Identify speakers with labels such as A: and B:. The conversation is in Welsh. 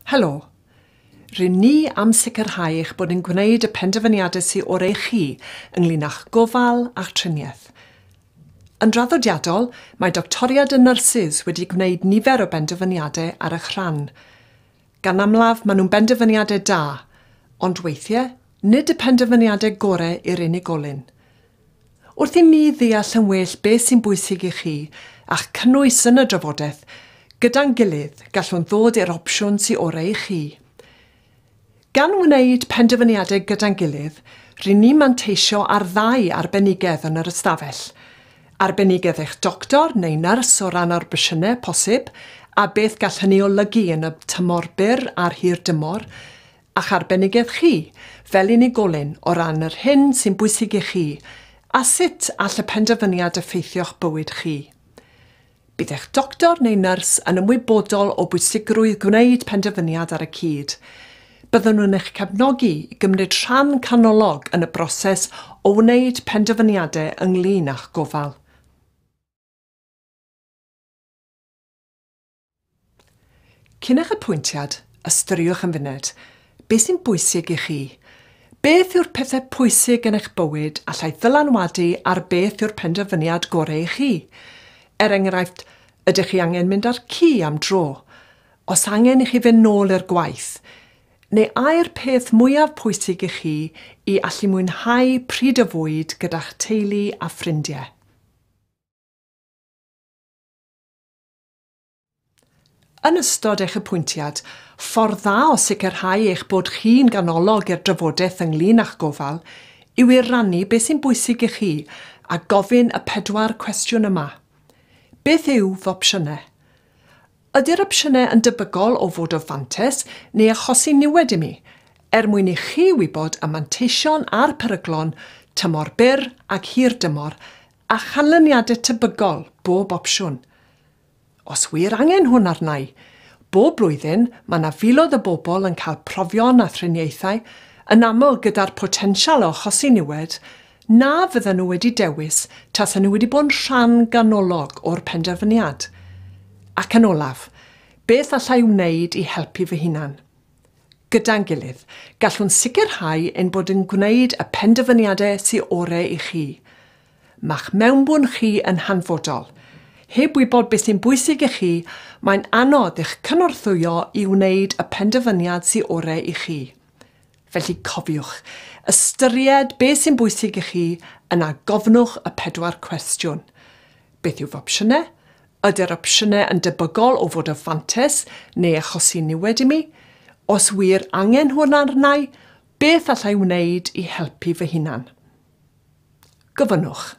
A: Helo. Rŷn ni am sicrhau eich bod yn gwneud y penderfyniadau sydd orau i chi ynglŷn â'ch gofal a'ch triniaeth. Yn draddodiadol, mae doctoriaid a nyrsys wedi gwneud nifer o benderfyniadau ar eich rhan. Gan amlaf, maen nhw'n benderfyniadau da, ond weithiau, nid y penderfyniadau gorau i'r unigolyn. Wrth i ni ddeall yn well beth sy'n bwysig i chi a'ch cynnwys yn y drafodaeth, gyda'n gilydd gallwn ddod i'r opsiwn sydd orau i chi. Gan wneud penderfyniadau gyda'n gilydd, ry'n ni'n manteisio ar ddau arbenigedd yn yr ystafell. Arbenigedd eich doctor neu nyrs o ran opsiynau posib, a beth gall hynny olygu yn y tymor byr a'r hir dymor, a'ch arbenigedd chi, fel unigolyn o ran yr hyn sy'n bwysig i chi, a sut all y penderfyniad effeithio'ch bywyd chi. Bydd eich doctor neu nyrs yn ymwybodol o bwysigrwydd gwneud penderfyniad ar y cyd. Byddwn nhw'n eich cefnogi i gymryd rhan canolog yn y broses o wneud penderfyniadau ynglŷn â'ch gofal. Cyn eich apwyntiad, ystyriwch yn funud, beth sy'n bwysig i chi? Beth yw'r pethau pwysig yn eich bywyd allai ddylanwadu ar beth yw'r penderfyniad gorau i chi? Er enghraifft, ydych chi angen mynd â'r ci am dro? Os angen i chi fynd nôl i'r gwaith? Neu ai'r peth mwyaf pwysig i chi i allu mwynhau pryd o fwyd gyda'ch teulu a ffrindiau? Yn ystod eich apwyntiad, ffordd dda o sicrhau eich bod chi'n ganolog i'r drafodaeth ynglŷn â'ch gofal yw i rannu beth sy'n bwysig i chi a gofyn y 4 cwestiwn yma. Beth yw fy opsiynau? Ydy'r opsiynau yn debygol o fod o fantais neu achosi niwed i mi, er mwyn i chi wybod y manteision a'r peryglon tymor byr ac hir dymor a chanlyniadau tebygol bob opsiwn? Os wir angen hwn arna i, bob blwyddyn mae yna filoedd o bobl yn cael profion a thriniaethau, yn aml gyda'r potensial o achosi niwed, na fydden nhw wedi dewis tasen nhw wedi bod yn rhan ganolog o'r penderfyniad. Ac yn olaf, beth allai wneud i helpu fy hunan? Gyda'n gilydd, gallwn sicrhau ein bod yn gwneud y penderfyniadau sydd orau i chi. Mae'ch mewnbwn chi yn hanfodol. Heb wybod beth sy'n bwysig i chi, mae'n anodd eich cynorthwyo i wneud y penderfyniad sydd orau i chi. Felly cofiwch, ystyried beth sy'n bwysig i chi, yna gofnwch y 4 cwestiwn. Beth yw fy opsiynau? Ydy'r opsiynau yn debygol o fod o fantais neu achosi niwed i mi? Os wir angen hwn arna i, beth allai wneud i helpu fy hunan? Gofynnwch.